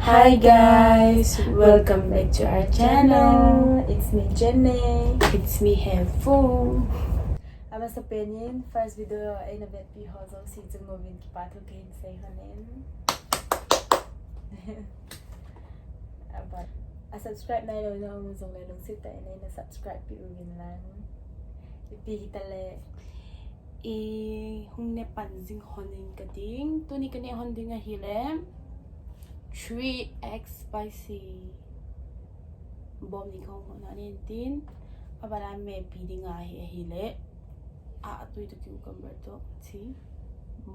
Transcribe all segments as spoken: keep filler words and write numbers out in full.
Hi guys, welcome back to our channel. It's me, Jenny. It's me, Hefu. Amasa penin first video eina vetpi ho jouse chunga uvin kipa thu kahin sei lhonin. Aba, a subscribe nailou na um jongle lungset tah in eina subscribe peh uvin lang. Ipi hitale, i hung neh pan jing lhonin kating. Tuni kaneh lhon ding ahile three X spicy bomb ni kahung hon ahin tin. Abana mepi dinga hi ahile, a, atui toh cucumber toh chi,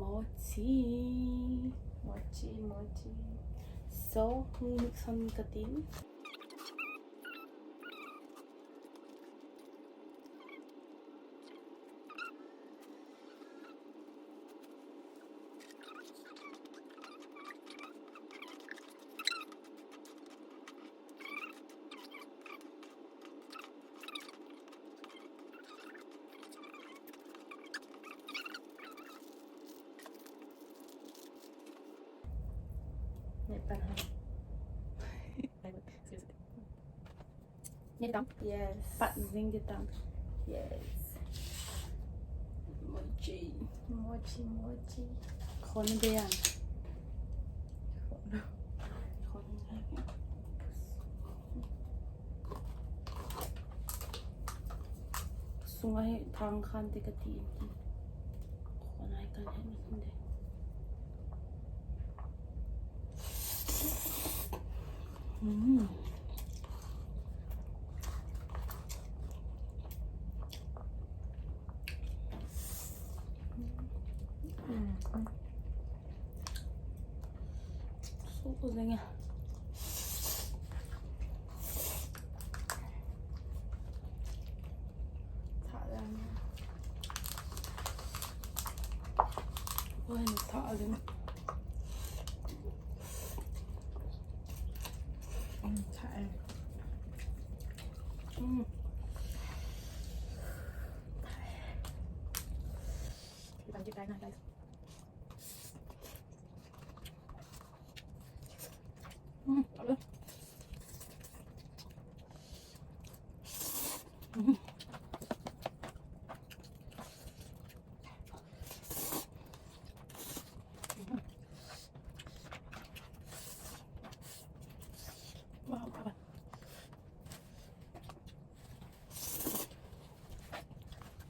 mochi. Mochi, mochi. So, hung mix lhon kating. Neh pan ha. Neh tang? Yes. Pat jing di tang. Yes. Mochi. Mochi, mochi. Khon be a. Khon. Khon. Sunga hi thang khan te kati. Khon ai kan hen de. Mm. Mm. So good leh. Thah leng. Oi, thah leng. Mm, thah leng. Mm. Thah leng. Guys.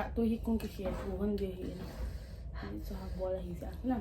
Atu hi kung kikhel thu hon de hi. Ni cha bol hi ja na.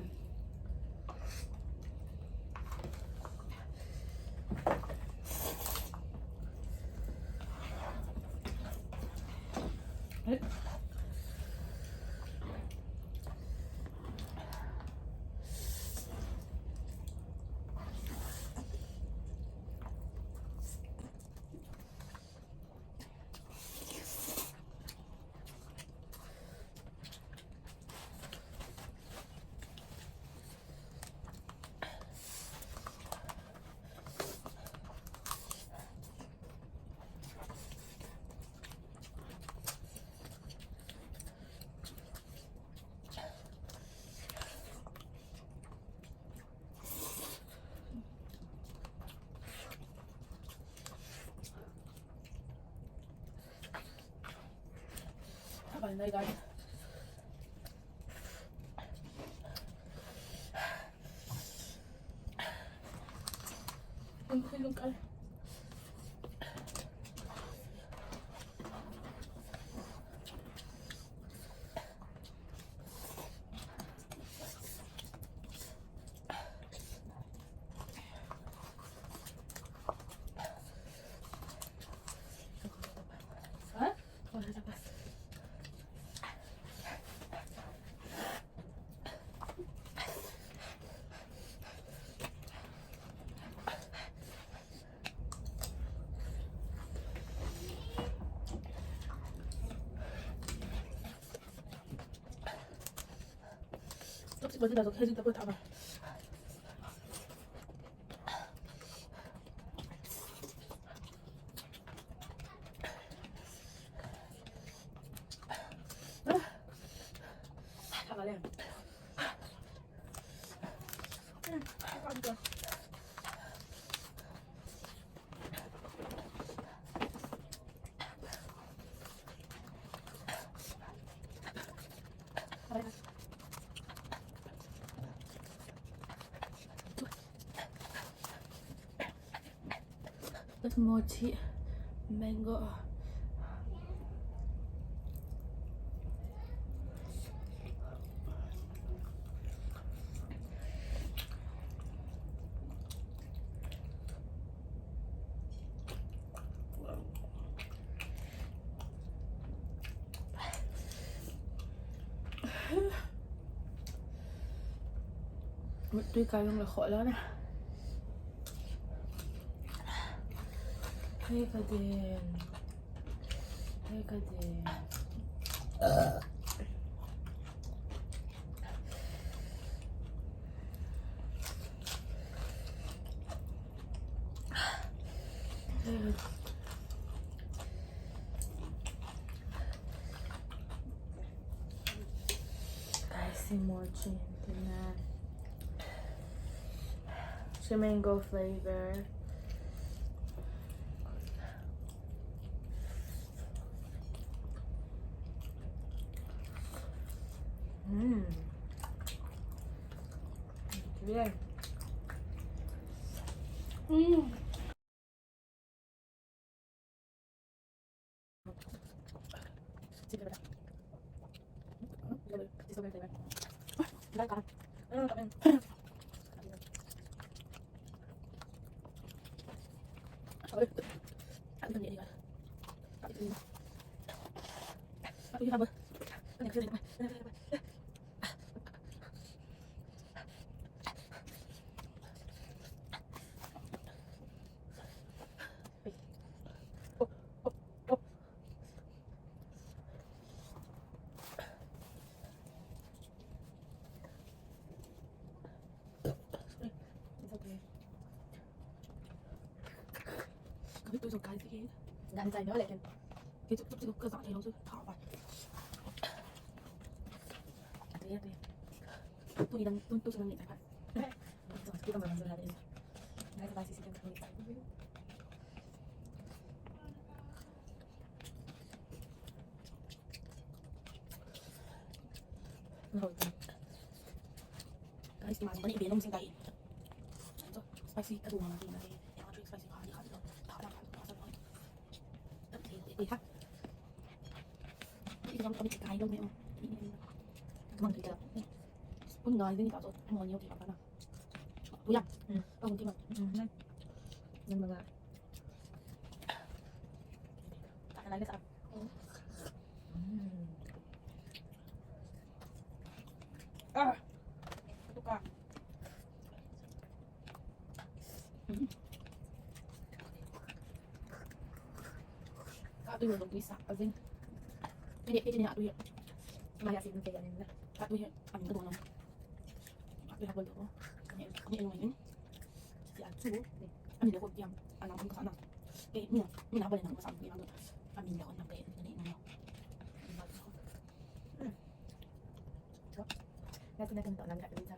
Bagi dah tu, kiri tak apa tak apa. Ah. Ah, tak boleh. Hmm, tak boleh. Mochi, mango. Mut tui ka jong le khoh lou na. Hei ka din. Hei ka din. Guys, emoji. Tingnan. Siya mango flavor. Mm. Bien. Mm. It's okay. कभी तो जो गाइस के गाने चाहिए लेकिन ये तो तो का साथ है, हम तो था बात। अरे, अरे। तू नहीं दंग, तू, तू सुन नहीं था। तो तू कम बंद कर दे। गाइस, गाइस, इसी के Guys, imagine ko na ibe nung sing tayo. Ito, spicy ka duwa natin natin. Yung mga spicy ka, hindi ka dito. Tama, tama, tama, tama. Okay, okay, ha? Hindi lang kami kakain lang ngayon. Kumang dito. Kung nga, hindi ka to, ano, yung tipa na. Kuya. Mm. Oh, hindi ba? Mm. Yung mga Talaga sa. Mm. Ah! Ito ka. Mm. Kato yung lugisa. As in, pwede, pwede niya ato yun. Maya si Binte yan. Kato yun. Ang ito doon. Kato yung hapon ko. Ano yun? Ano yun? Si Atsu. Ano yun? Ano yun? Ano yun? Eh, mina, mina ba rin ang masama? Mina ba? Amin ako ng kaya nito na yun. Kasi natin to lang gagawin sa.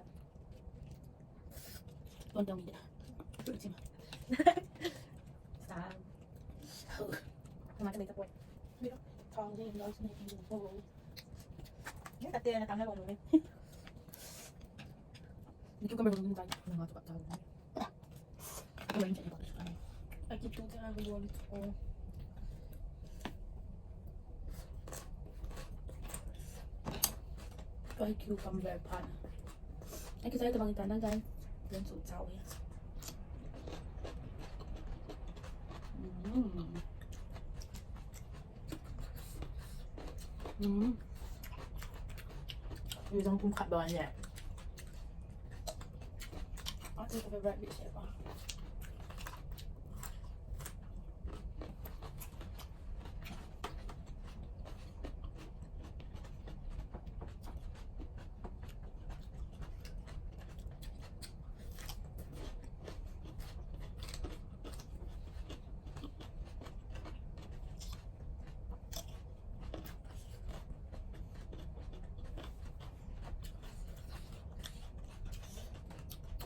Tuwan daw, mina. Sima. Sa. Tumatalay sa puwet. Hindi ko. Tawag din, laos na yung puwet. Yung katiya na tanga ko, no? Hindi ko kami marunong tayo. Ano nga ito, tawag na? Ay, cucumber pan. Ay, kita ito bang itana, guys. Yan, so, chow, eh. Mm. Mm. Yung isang pungkat ba niya? Ate ko favorite dish ever.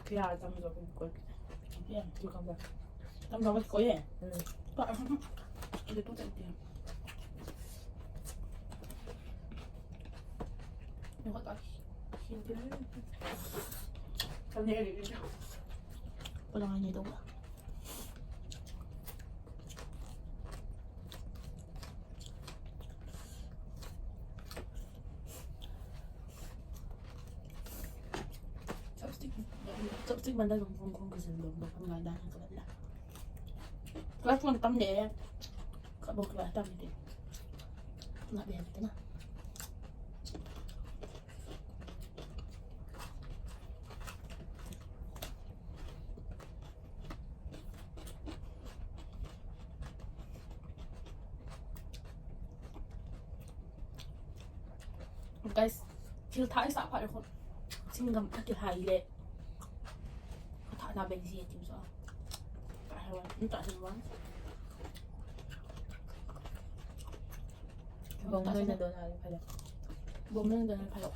Kaya tam jo ko. Kaya tu kam ba. Tam jo ko ye. Hmm. Pa. Kaya tu tak dia. Ni ko tak. Kaya tu. Kaya ni. Ko lang ni tu. Chopstick, chopstick man da jong kong kong kisin dong dong ngai da ka la. Class man tam de. Ka bo class tam de. Na be na. Guys, thil thah i sah phat le khun, chewing gum a kihai le, ka thah na bei ji a tim so. Ka hai wan, ka hai wan. Bong noi na don a le pha le. Bong noi na don a le pha le.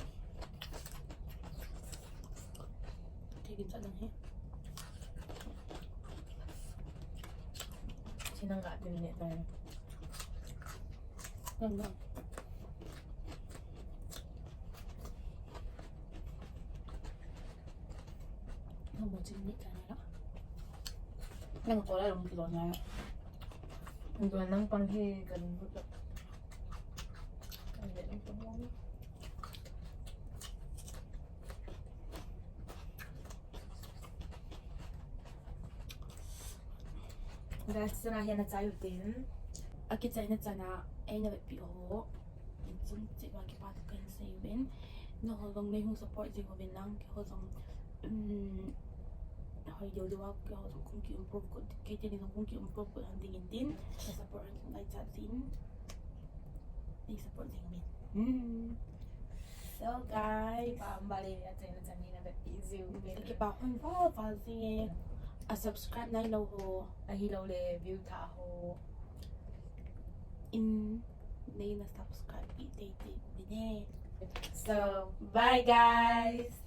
Thei gin sa dang hi. Sinang ka tin ne ta. Nang nang. Nang mo chin ni ta na. Nang ko la long ki lo na. Nang nang pang hi kan bu. Kan le nang pang long. Guys, chana hi ana chai u tin. Akichaina chana eina vetpi ho. Chung cheh uva kipa thu kahin sei uvin. Nangho jong nei hung support jing uvin lang, keiho jong, um, hoi deu deu a, keiho jong kong ki improve kit, kei teni jong kong ki improve kit han ding in tin. Support han kingaichat tin. Nei support jing uvin. Hmm. So guys, kipa um ba le, achaina chan hi na vetpi jiu. Kipa um ba ba ji. A subscribe nailou ho. Ahilou le view thah ho. In nei na subscribe pi tei tei uvin e. So, bye guys.